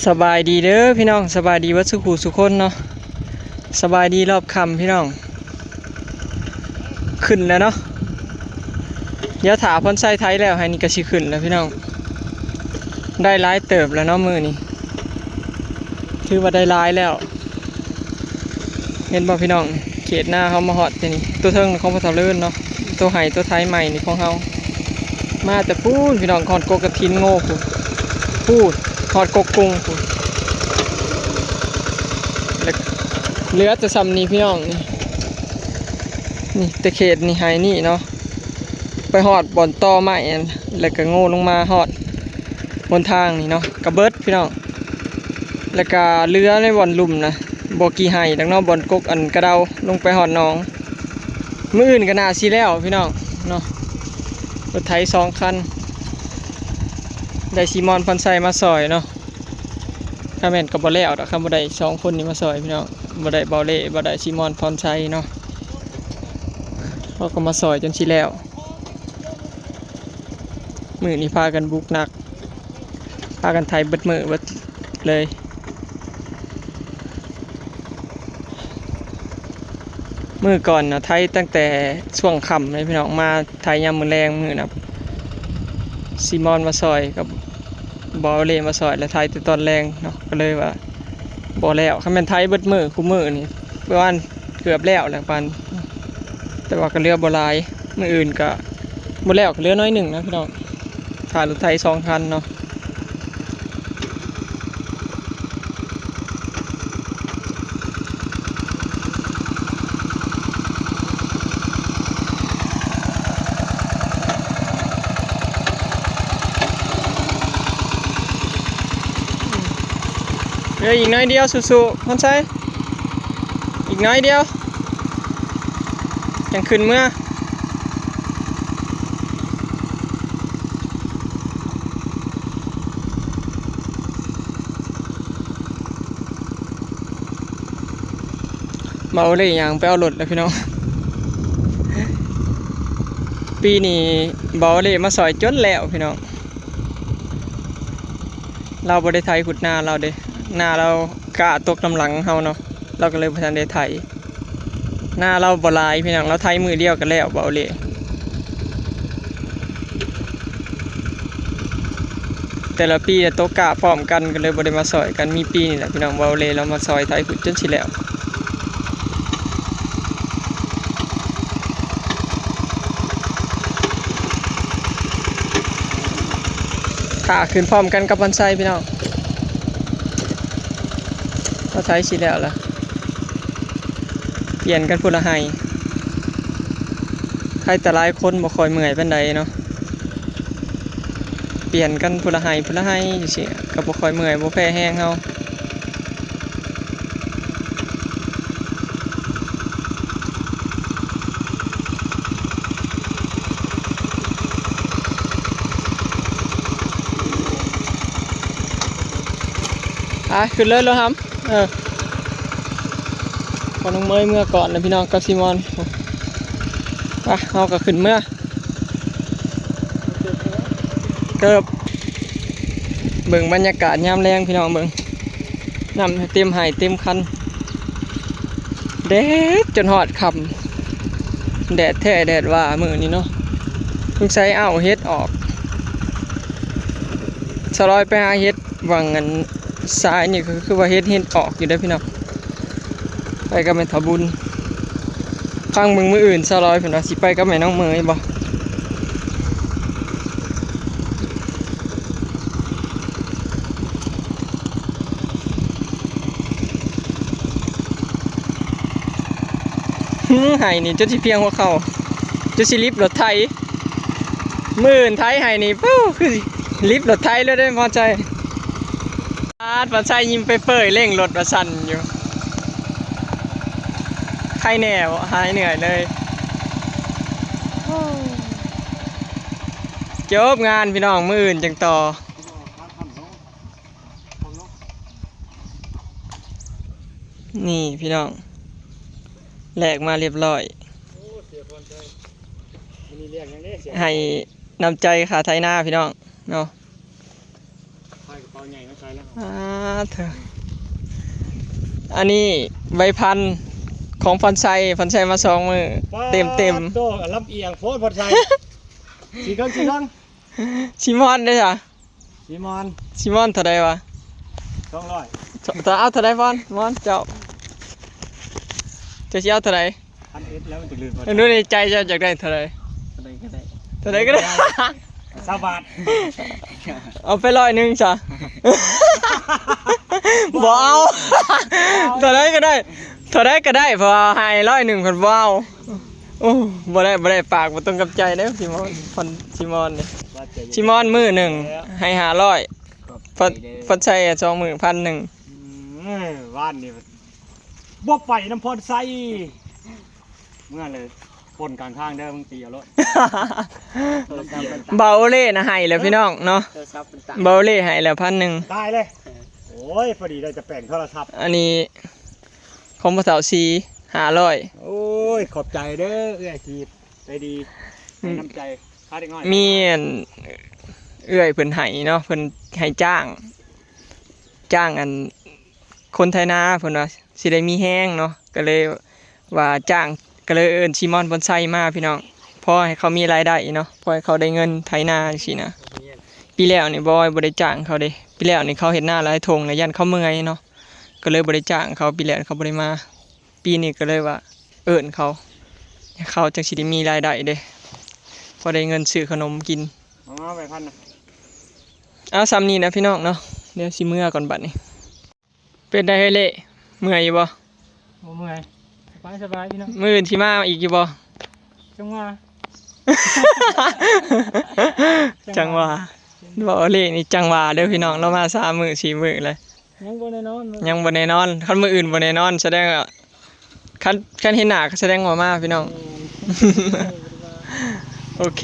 ສະບາຍດີເດີພີ່ນ້ອງ, ສະບາຍດີເບິດສູ່ຜູ້ສູ່ຄົນເນາະ, ສະບາຍດີຮອບຄ່ຳພີ່ນ້ອງ. ຂຶ້ນແລ້ວເນາະ, ດຽວຖ້າພອນໄຊໄຖແລ້ວໃຫ້ນີ້ກໍຊິຂຶ້ນແລ້ວພີ່ນ້ອງ. ໄດ້ຫຼາຍເຕີບແລ້ວເນາະມື້ນີ້, ຖືວ່າໄດ້ຫຼາຍແລ້ວ. ເຫັນບໍ່ພີ່ນ້ອງ, ເຂດນາເຮົາມາຮອດແຕ່ນີ້, ຕົວເທິງຂອງພໍ່ເຖົ້າເລີນເນາະ, ຕົວໄຮ່ຕົວໄຖໃໝ່ນີ້ຂອງເຮົາ. ມາແຕ່ພຸ້ນພີ່ນ້ອງ, ຮອດກົກກະຖິນໂງພຸ້ນ, ພຸ້ນ ຮອດກົກກຸງພຸ້ນ, ແລ້ວເຫຼືອແຕ່ຊ່ຳນີ້ພີ່ນ້ອງ. ນີ້ ນີ້ແຕ່ເຂດນີ້ໄຮ່ນີ້ເນາະ, ໄປຮອດບ່ອນຕໍໄມ້ ແລ້ວກໍໂງລົງມາຮອດຫົນທາງນີ້ເນາະ, ກະເບິດພີ່ນ້ອງ. ແລ້ວກະເຫຼືອໃນບ່ອນລຸ່ມນະ ບໍ່ກີ່ໄຮ່ດອກເນາະ, ບ່ອນກົກອັນກະເດົາລົງໄປຮອດໜອງ. ມື້ອື່ນກໍໜ້າຊິແລ້ວພີ່ນ້ອງເນາະ, ລົດໄຖສອງຄັນ, ໄດ້ຊີມອນພອນໄຊມາຊ່ອຍເນາະ. ຖ້າແມ່ນກໍບໍ່ແລ້ວດອກ, ຄັນບໍ່ໄດ້ສອງຄົນນີ້ມາຊ່ອຍພີ່ນ້ອງ, ບໍ່ໄດ້ເບົາເລ່ ບໍ່ໄດ້ຊີມອນພອນໄຊເນາະ, ເຮົາກໍມາຊ່ອຍຈົນຊິແລ້ວ. ມື້ນີ້ພາກັນບຸກໜັກ, ພາກັນໄຖເບິດມື້ເບິດເລີຍ. ມື້ກ່ອນນະ ໄຖຕັ້ງແຕ່ຊ່ວງຄ່ຳເລີຍພີ່ນ້ອງ, ມາໄຖຍາມມື້ແລງ. ມື້ນະ ຊີມອນມາຊ່ອຍກັບ ບໍ່ເອົາເລ່ມາຊ່ອຍ ແລ້ວໄຖແຕ່ຕອນແລງເນາະ, ກໍເລີຍວ່າບໍ່ແລ້ວ. ຄັນແມ່ນໄຖເບິດມື້ ຄູ່ມື້ນີ້ປະມານເກືອບແລ້ວແຫຼະປານ, ແຕ່ວ່າກໍເຫຼືອບໍ່ຫຼາຍ. ມື້ອື່ນກໍບໍ່ແລ້ວ ກໍເຫຼືອໜ້ອຍໜຶ່ງນະພີ່ນ້ອງ, ຖ້າລົດໄຖສອງຄັນເນາະ. ເຫຼືອອີກໜ້ອຍດຽວ, ສູ້ໆ ພອນໄຊ, ອີກໜ້ອຍດຽວ ຈັ່ງຂຶ້ນເມືອ. ເບົາເລ່ຍ່າງໄປເອົາລົດແລ້ວພີ່ນ້ອງ, ປີນີ້ເບົາເລ່ມາຊ່ອຍຈົນແລ້ວພີ່ນ້ອງ. ລາວບໍ່ໄດ້ໄຖຂຸດນາລາວເດ້, ນາລາວກ້າຕົກນຳຫຼັງເຮົາເນາະ, ລາວກໍເລີຍບໍ່ທັນໄດ້ໄຖ. ນາລາວບໍ່ຫຼາຍພີ່ນ້ອງ, ລາວໄຖມື້ດຽວກໍແລ້ວ ເບົາເລ່. ແຕ່ລະປີນະຕົກກ້າພ້ອມກັນ ກໍເລີຍບໍ່ໄດ້ມາຊ່ອຍກັນ, ມີປີນີ້ແຫຼະພີ່ນ້ອງ ເບົາເລ່ລາວມາຊ່ອຍໄຖພຸ້ນຈົນຊິແລ້ວ. ຖ້າຂຶ້ນພ້ອມກັນກັບພອນໄຊພີ່ນ້ອງ, ພອນໄຊຊິແລ້ວລະ. ປ່ຽນກັນຜູ້ລະໄຮ່, ໃຜແຕ່ຫຼາຍຄົນບໍ່ຄ່ອຍເມື່ອຍປານໃດເນາະ, ປ່ຽນກັນຜູ້ລະໄຮ່ຜູ້ລະໄຮ່ຈັ່ງຊີ້ ກໍບໍ່ຄ່ອຍເມື່ອຍ ບໍ່ແພ້ແຮງເຮົາ. ໄປ ຂຶ້ນເລີຍໂລຫຳ. ເອີ ຂໍນ້ອງເມຍເມືອກ່ອນນະພີ່ນ້ອງ ກັບຊີມອນ. ໄປ ເຮົາກໍຂຶ້ນເມືອ. ເກີບ ເບິ່ງບັນຍາກາດຍາມແລງພີ່ນ້ອງເບິ່ງ, ນ້ຳເຕັມໄຮ່ເຕັມຄັນ, ແດດຈົນຮອດຄ່ຳ, ແດດແທ້ແດດວ່າມື້ນີ້ເນາະ. ສົງໄສເອົາເຫັດອອກ, ສາວລອຍໄປຫາເຫັດຫວ່າງອັນຊາຍນີ້ ກໍຄືວ່າເຫັດ ເຫັດອອກຢູ່ເດ້ພີ່ນ້ອງ. ໄປກັບແມ່ເຖົ້າບຸນ. ຟັງເບິ່ງມື້ອື່ນສາວລອຍເພິ່ນວ່າຊິໄປກັບແມ່ນ້ອງເມຍບໍ່. ຫື ໄຮ່ນີ້ຈົນຊິພຽງຫົວເຂົ່າ, ຈົນຊິລິບລົດໄຖ. ມື້ອື່ນໄຖໄຮ່ນີ້ ປູ້ ຄືລິບລົດໄຖເລີຍເດ້ ພໍໃຈ. ປາດ ປາດ ໃສ່ຍິ້ມເປີຍໆ ເລັ່ງລົດວ່າຊັ້ນຢູ່. ໃຄແນ່ບໍ່ ຫາຍເມື່ອຍເລີຍ. ຈົບງານພີ່ນ້ອງ ມື້ອື່ນຈັ່ງຕໍ່. ນີ້ພີ່ນ້ອງ ແລກມາລຽບລ້ອຍ. ໃຫ້ນ້ຳໃຈຄ່າໄຖນາພີ່ນ້ອງເນາະ. ພັ ກະເປົາໃຫຍ່ມາໃສ່ແລ້ວ ອ່າ ເທີ ອັນນີ້ໃບພັນຂອງພອນໄຊ ພອນໄຊມາສອງມື້ ປາດ ເຕັມໆ ໂຕ ລຳອຽງໂພດ ພອນໄຊ ສີເຄິ່ງ ສີເຄິ່ງ ຊີມອນເດ້ຊະ ຊີມອນ ຊີມອນເທົ່າໃດວະ? ສອງຮ້ອຍ ຈະເອົາເທົ່າໃດ ພອນ ມອນ ເຈົ້າ ເຈົ້າຊິເອົາເທົ່າໃດ? ພັນເອັດ ແລ້ວມັນຈະລືມ ເບິ່ງດູໃນໃຈເຈົ້າຢາກໄດ້ເທົ່າໃດ? ເທົ່າໃດກໍໄດ້ ເທົ່າໃດກໍໄດ້ ຊາວບາດ ເອົາໄປຮ້ອຍໜຶ່ງຊະ ບໍ່ເອົາ ເທົ່າໃດກໍໄດ້ ເທົ່າໃດກໍໄດ້ ເພາະວ່າໃຫ້ຮ້ອຍໜຶ່ງເພິ່ນບໍ່ເອົາ ໂອ້ ບໍ່ໄດ້ ບໍ່ໄດ້ ປາກບໍ່ຕົງກັບໃຈເດ້ ຊີມອນ ພອນ ຊີມອນນີ້ ຊີມອນມື້ໜຶ່ງໃຫ້ຫ້າຮ້ອຍ ພອນ ພອນໄຊສອງມື້ ພັນໜຶ່ງ ອືມ ວານນີ້ບໍ່ໄປນຳພອນໄຊ ເມື່ອເລີຍ ປົນກາງທາງເດີ ມຶງຕີເອົາໂລດ ເບົາເລ່ນະໃຫ້ແລ້ວພີ່ນ້ອງເນາະ ໂທລະສັບເພິ່ນຕາຍ ເບົາເລ່ໃຫ້ແລ້ວພັນໜຶ່ງ ຕາຍເລີຍ ໂອ້ຍ ພໍດີໄດ້ແຕ່ແປງໂທລະສັບ ອັນນີ້ຂອງພໍ່ເຖົ້າສີ ຫ້າຮ້ອຍ ໂອ້ຍ ຂອບໃຈເດີ ເອື້ອຍທີ່ໃຈດີ ໃຫ້ ອືມ ນ້ຳໃຈ ພາເດັກນ້ອຍ ມີອັນເອື້ອຍເພິ່ນໃຫ້ເນາະ ເພິ່ນໃຫ້ຈ້າງ ຈ້າງອັນ ຄົນໄຖນາ ເພິ່ນວ່າຊິໄດ້ມີແຮງເນາະ ກໍເລີຍວ່າຈ້າງ ກໍເລີຍເອີ້ນຊີມອນບອນໄຊມາພີ່ນ້ອງ ພໍໃຫ້ເຂົາມີລາຍໄດ້ເນາະ ພໍໃຫ້ເຂົາໄດ້ເງິນໄຖນາຈັ່ງຊີ້ນະ ປີແລ້ວນີ້ບອຍບໍ່ໄດ້ຈ້າງເຂົາເດ້ ປີແລ້ວນີ້ເຂົາເຮັດນາຫຼາຍທົ່ງແລ້ວ ຢ້ານເຂົາເມື່ອຍເນາະ ກໍເລີຍບໍ່ໄດ້ຈ້າງເຂົາ ປີແລ້ວເຂົາບໍ່ໄດ້ມາ ປີນີ້ກໍເລີຍວ່າເອີ້ນເຂົາ ເຂົາຈັ່ງຊິໄດ້ມີລາຍໄດ້ເດ້ ພໍໄດ້ເງິນຊື້ຂະໜົມກິນ ເອົາໄວ້ພັນນະ ເອົາສ່ຳນີ້ນະພີ່ນ້ອງເນາະ ດຽວຊິເມືອກ່ອນບັດນີ້. ເປັນໃດເຮີ້ຍເລ ເມື່ອຍຢູ່ບໍ່? ບໍ່ເມື່ອຍ ສະບາຍໆ ພີ່ນ້ອງ ມື້ອື່ນຊິມາອີກຢູ່ບໍ່? ຈັງຫວະ ຈັງຫວະ ເວົ້າເລນີ້ຈັງຫວະເດີພີ່ນ້ອງ ລາວມາສາມມື້ສີ່ມື້ແລ້ວ ຍັງບໍ່ແນ່ນອນ ຍັງບໍ່ແນ່ນອນ ຄັນມື້ອື່ນບໍ່ແນ່ນອນ ສະແດງວ່າ ຄັນ ຄັນເຫັນໜ້າກໍສະແດງວ່າມາພີ່ນ້ອງ ແມ່ນ ໂອເຄ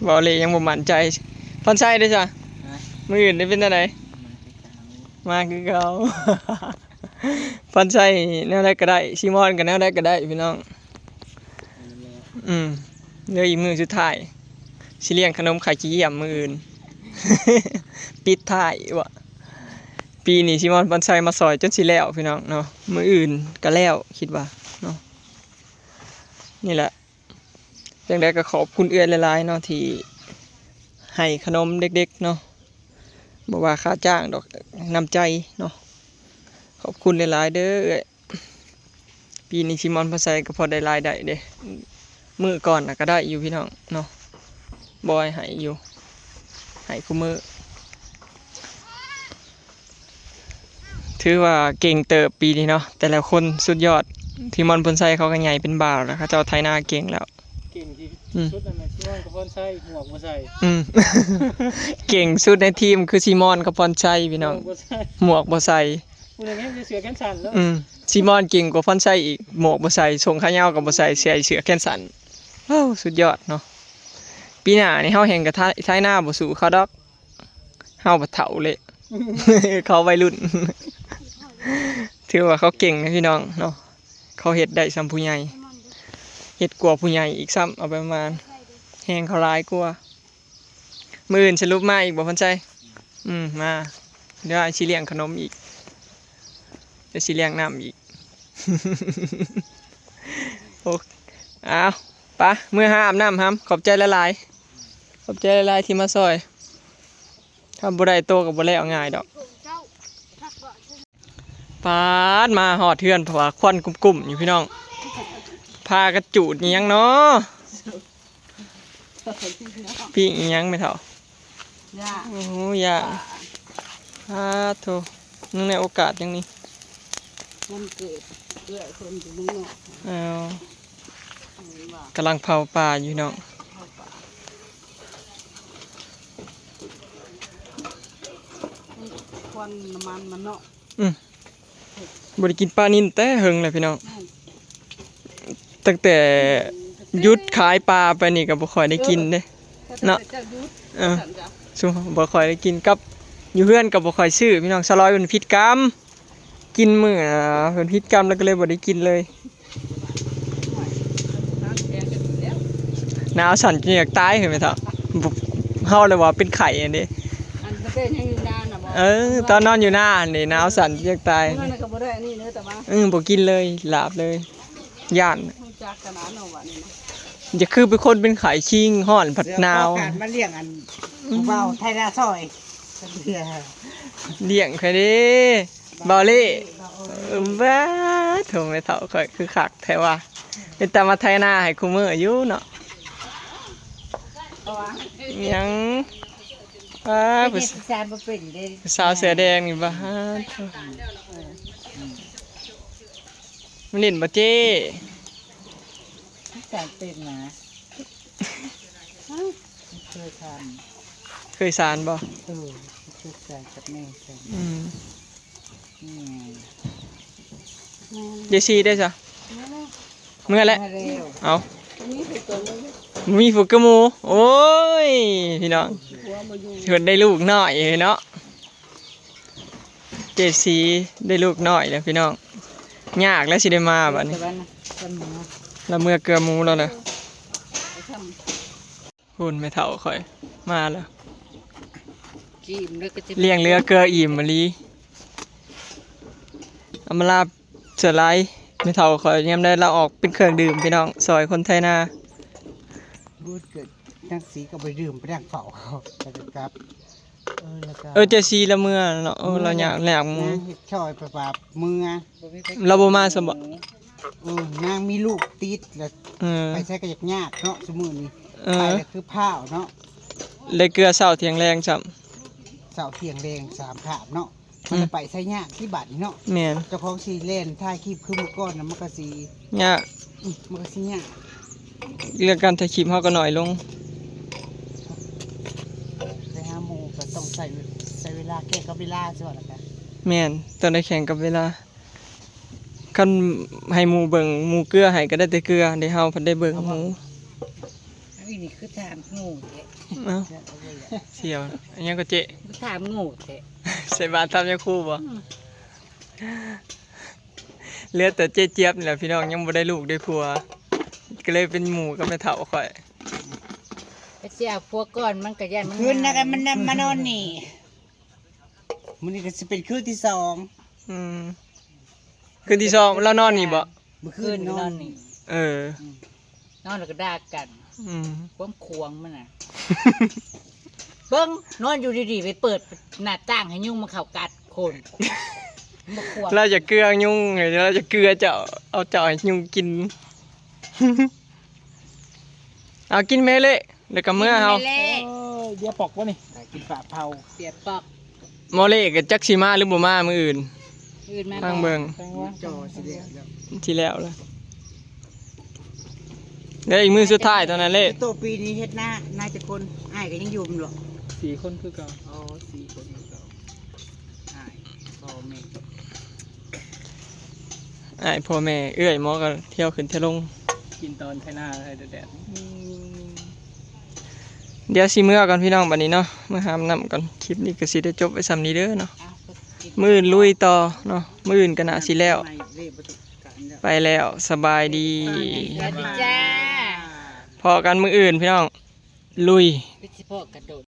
ເວົ້າເລຍັງບໍ່ໝັ້ນໃຈ ພອນໄຊເດ້ຊະ ຮະ ມື້ອື່ນໄດ້ເປັນຈັ່ງໃດ? ມາຄືເກົ່າ ພອນໄຊແນວໃດກໍໄດ້ ຊີມອນກໍແນວໃດກໍໄດ້ພີ່ນ້ອງ ອືມ ເຫຼືອອີກມື້ສຸດທ້າຍ ຊິລ້ຽງຂະໜົມໄຂ່ຂີ້ຢ້ຽມມື້ອື່ນ ປິດທ້າຍວ່າ ປີນີ້ຊີມອນພອນໄຊມາຊ່ອຍຈົນຊິແລ້ວພີ່ນ້ອງເນາະ ມື້ອື່ນກໍແລ້ວຄິດວ່າເນາະ ນີ້ແຫຼະ ຈັ່ງໃດກໍຂອບຄຸນເອື້ອຍຫຼາຍໆເນາະ ທີ່ໃຫ້ຂະໜົມເດັກໆເນາະ ບໍ່ວ່າຄ່າຈ້າງດອກ ນ້ຳໃຈເນາະ ຂອບຄຸນຫຼາຍໆເດີເອື້ອຍ. ປີນີ້ຊີມອນພອນໄຊກໍພໍໄດ້ລາຍໄດ້ເດ້ ມື້ກ່ອນນະກໍໄດ້ຢູ່ພີ່ນ້ອງເນາະ ບອຍໃຫ້ຢູ່ ໃຫ້ຄູ່ມື້ ຖືວ່າເກັ່ງເຕີບປີນີ້ເນາະ ແຕ່ລະຄົນສຸດຍອດ ຊີມອນພອນໄຊເຂົາກໍໃຫຍ່ເປັນບ່າວແລ້ວ ເຂົາເຈົ້າໄຖນາເກັ່ງແລ້ວ ເກັ່ງທີ່ ອືມ ສຸດນັ້ນນະ ຊີມອນກັບພອນໄຊ ໝວກບໍ່ໃສ່ ອືມ ເກັ່ງສຸດໃນທີມຄືຊີມອນກັບພອນໄຊພີ່ນ້ອງ ໝວກບໍ່ໃສ່ ໝວກບໍ່ໃສ່ ຜູ້ໜຶ່ງຍັງໃສ່ເສື້ອແຂນສັ້ນເນາະ ອືມ ຊີມອນເກັ່ງກວ່າພອນໄຊອີກ ໝວກບໍ່ໃສ່ ສົ້ງຂາຍາວກໍບໍ່ໃສ່ ໃສ່ເສື້ອແຂນສັ້ນ ໂອ້ ສຸດຍອດເນາະ ປີໜ້ານີ້ເຮົາແຮ່ງກະໄຖ ໄຖນາບໍ່ສູ້ເຂົາດອກ ເຮົາບັດເຖົ້າເລີຍ ເຂົາໄວລຸ້ນ ຖືວ່າເຂົາເກັ່ງນະພີ່ນ້ອງເນາະ ເຂົາເຮັດໄດ້ສ່ຳຜູ້ໃຫຍ່ ເຮັດກວ່າຜູ້ໃຫຍ່ອີກຊ້ຳ ເອົາໄປປະມານ ແຮງເຂົາຫຼາຍກວ່າ ມື້ອື່ນສະຫຼຸບມາອີກບໍ່ພອນໄຊ? ອືມ ມາ ດຽວອ້າຍຊິລ້ຽງຂະໜົມອີກ ດຽວຊິລ້ຽງນ້ຳອີກ ໂອ້ ອ້າວ ໄປ ເມືອຫາອາບນ້ຳຫຳ ຂອບໃຈຫຼາຍໆ ຂອບໃຈຫຼາຍໆທີ່ມາຊ່ອຍ ຖ້າບໍ່ໄດ້ໂຕກໍບໍ່ແລ້ວງ່າຍດອກ. ປາດ ມາຮອດເຮືອນ ເພາະວ່າຄວັນກຸ້ມໆຢູ່ພີ່ນ້ອງ ພາກັນຈູດອີ່ຫຍັງເນາະ ປີ້ງອີ່ຫຍັງແມ່ເຖົ້າ? ຍ່າງ ໂອ້ ຍ່າງ ປາດໂທ ເນື່ອງໃນໂອກາດຫຍັງນີ້? ວັນເກີດເອື້ອຍເພິ່ນຢູ່ເມືອງນອກ ເອົາ ເພິ່ນວ່າ ກຳລັງເຜົາປາຢູ່ພີ່ນ້ອງ ເຜົາປາ ຄວັນນ້ຳມັນມັນເນາະ ອືມ ບໍ່ໄດ້ກິນປານິນແຕ່ເຫິງແລ້ວພີ່ນ້ອງ ແມ່ນ ຕັ້ງແຕ່ຢຸດຂາຍປາໄປນີ້ກໍບໍ່ຄ່ອຍໄດ້ກິນເດ້ ເນາະ ເອີ ຊຸມ ບໍ່ຄ່ອຍໄດ້ກິນ ກັບຢູ່ເຮືອນກໍບໍ່ຄ່ອຍຊື້ພີ່ນ້ອງ ສາວລອຍເພິ່ນຜິດກຳ ກິນມື້ ເພິ່ນຜິດກຳແລ້ວກໍເລີຍບໍ່ໄດ້ກິນເລີຍ ໜາວສັ່ນຈົນຢາກຕາຍເຮີ້ຍແມ່ເຖົ້າ ເຮົາລະວ່າເປັນໄຂ້ຫັ້ນເດ້ ອັນ ເຈົ້າຍັງຢູ່ນານນະບໍ່? ເອີ ຕອນນອນຢູ່ນາຫັ້ນນີ້ ໜາວສັ່ນຈະຕາຍ. ເມື່ອນັ້ນກໍບໍ່ໄດ້ອັນນີ້ເດີ ແຕ່ວ່າ ເອີ ບໍ່ກິນເລີຍ ຫຼາບເລີຍ ຢ້ານ. ຮູ້ຈັກກັນນະເນາະ ບາດນີ້ນະ. ຢ່າຄືເປັນຄົນເປັນໄຂ້ ຄີງຮ້ອນພັດໜາວ. ເສືອຂໍການມາລ້ຽງອັນ ອືມ ຜູ້ບ່າວໄທນາຊອຍ ລ້ຽງຂ້ອຍເດ້ ບ່າວເລ້. ເອີ ບາດໂທ້ ແມ່ເຖົ້າຂ້ອຍຄືຄັກແທ້ວ່າ ເປັນຕາມາໄຖນາໃຫ້ຄູ່ມື້ຢູ່ເນາະ. ຫຍັງ ອ້າ ຜູ້ສາວ ຜູ້ສາວເສືອແດງນີ້ ບາດໂທ້ ມາຫຼິ້ນບໍ່ເຈ້? ສານເປັນນະ ເຄີຍທຳ ເຄີຍສານບໍ່? ເອີ ເຄີຍສານກັບແມ່ຊັ້ນ. ອືມ ອືມ ເຈຊີເດ້ຊະ? ເມືອແລ້ວ ເມືອແລ້ວ ເອົາ ມີຜູ້ເກີດໝູ່ ໂອ້ຍ ພີ່ນ້ອງ ເພິ່ນໄດ້ລູກນ້ອຍເນາະ. ເຈຊີໄດ້ລູກນ້ອຍແລ້ວພີ່ນ້ອງ ຍາກແລ້ວຊິໄດ້ມາບາດນີ້. ລະເມືອເກືອໝູແລ້ວນະ. ພຸ້ນແມ່ເຖົ້າຂ້ອຍມາແລ້ວ ກິນແລ້ວກໍຈະ ລ້ຽງເຫຼືອເກືອອີ່ມອີ່ຫຼີ. ອຳມາລາສະຫຼາຍ ແມ່ເຖົ້າຂ້ອຍຍາມໃດລາວອອກເປັນເຄື່ອງດື່ມພີ່ນ້ອງ ຊ່ອຍຄົນໄຖນາ. ເກີດນາງສີກໍໄປດື່ມໄປນັ່ງເຝົ້າ ແລ້ວກໍກັບ. ເອີ ແລ້ວກໍ ເອີ ເຈຊີລະເມືອເນາະ. ເອີ ລາວຍາກ ລາວຍາກໝູ ນາງເຮັດຊ່ອຍໄປວ່າເມືອ ລາວບໍ່ມາຊ້ຳບໍ? ເອີ ນາງມີລູກຕິດແລ້ວ ເອີ ໄປໃສກໍຍາກໆເນາະຊຸມື້ນີ້. ເອີ ໄປແລ້ວຄືພ້າວເນາະ ໄດ້ເກືອເຊົ້າທ່ຽງແລງຊ້ຳ ເຊົ້າທ່ຽງແລງສາມຄາບເນາະ. ອືມ ມັນໄປໃສຍາກທີ່ບາດນີ້ເນາະ. ແມ່ນ ເຈົ້າຂອງຊິແລ່ນຖ່າຍຄລິບຄືມື້ກ່ອນນະ ມັນກໍຊິຍາກ. ອືມ ມັນກໍຊິຍາກ ເລື່ອງການຖ່າຍຄລິບເຮົາກໍໜ້ອຍລົງ. ໄປຫາໝູ່ກໍຕ້ອງໃຊ້ ໃຊ້ເວລາ ແຂ່ງກັບເວລາ ຊິວ່າລະກະ. ແມ່ນ ຕ້ອງໄດ້ແຂ່ງກັບເວລາ. ຄັນໃຫ້ໝູ່ເບິ່ງ ໝູ່ເກືອໃຫ້ກໍໄດ້ແຕ່ເກືອເດ້ ເຮົາພັດໄດ້ເບິ່ງໝູ່. ອັນນີ້ຄືຖາມໂງ່ແທ້. ເອົ້າ ສ່ຽວ ອັນຫຍັງກໍເຈ? ຖາມໂງ່ແທ້. ໃສ່ບາດຖາມຍາຄູບໍ? ອືມ ເຫຼືອແຕ່ເຈຈຽບນີ້ແຫຼະພີ່ນ້ອງ ຍັງບໍ່ໄດ້ລູກໄດ້ຜົວ ກໍເລີຍເປັນໝູ່ກັບແມ່ເຖົ້າຂ້ອຍ. ໄປເສຍຜົວກ່ອນ ມັນກໍຢ້ານມັນ ຄືນນັ້ນກໍມັນນຳມານອນນີ້. ມື້ນີ້ກໍຊິເປັນຄືນທີສອງ. ອືມ ຄືນທີສອງ ລາວນອນນີ້ບໍ? ມື້ຄືນນອນນີ້. ເອີ ອືມ ນອນແລ້ວກໍດ່າກັນ. ອືມ ຄວາມຂວາງມັນນະ ເບິ່ງ ນອນຢູ່ດີໆ ໄປເປີດໜ້າຕ່າງໃຫ້ຍຸງມັນເຂົ້າກັດຄົນ. ມັນບໍ່ຂວາງ ລາວຈະເກືອຍຸງ ລາວຈະເກືອເຈົ້າ ເອົາເຈົ້າໃຫ້ຍຸງກິນ. ເອົາ ກິນແມ່ເລະ ແລ້ວກໍເມືອເຮົາ. ກິນແມ່ເລະ. ໂອ້ຍ ເບຍປອກບໍ່ນີ້? ກິນປາເຜົາ ເບຍປອກ. ໝໍເລະກໍຈັກຊິມາຫຼືບໍ່ມາມື້ອື່ນ ມື້ອື່ນມາ ຟັງເບິ່ງ. ແຕ່ງວ່າ ຈອຊິແລ້ວແລ້ວ ຊິແລ້ວແລ້ວ ເຫຼືອອີກມື້ສຸດທ້າຍເທົ່ານັ້ນເລະ. ໂຕປີນີ້ເຮັດນາ ນາຈັກຄົນ? ອ້າຍກໍຍັງຢູ່ແມ່ນບໍ່? ສີ່ຄົນຄືເກົ່າ. ອໍ ສີ່ຄົນຄືເກົ່າ. ອ້າຍ ພໍ່ແມ່ ອ້າຍ ພໍ່ແມ່ ເອື້ອຍ ໝໍກໍທ່ຽວຂຶ້ນທ່ຽວລົງ ກິນຕອນໄຖນາໃຫ້ແດດໆ. ອືມ ດຽວຊິເມືອກ່ອນພີ່ນ້ອງ ບັດນີ້ເນາະ ເມືອຫາບນ້ຳກ່ອນ. ຄລິບນີ້ກໍຊິໄດ້ຈົບໄວ້ສ່ຳນີ້ເດີເນາະ. ມື້ອື່ນລຸຍຕໍ່ເນາະ ມື້ອື່ນກໍໜ້າຊິແລ້ວ. ໄປແລ້ວ ສະບາຍດີ ສະຫວັດດີຈ້າ. ພໍ້ກັນມື້ອື່ນພີ່ນ້ອງ ລຸຍ. ຄືຊິພໍ້ກັນໂດນ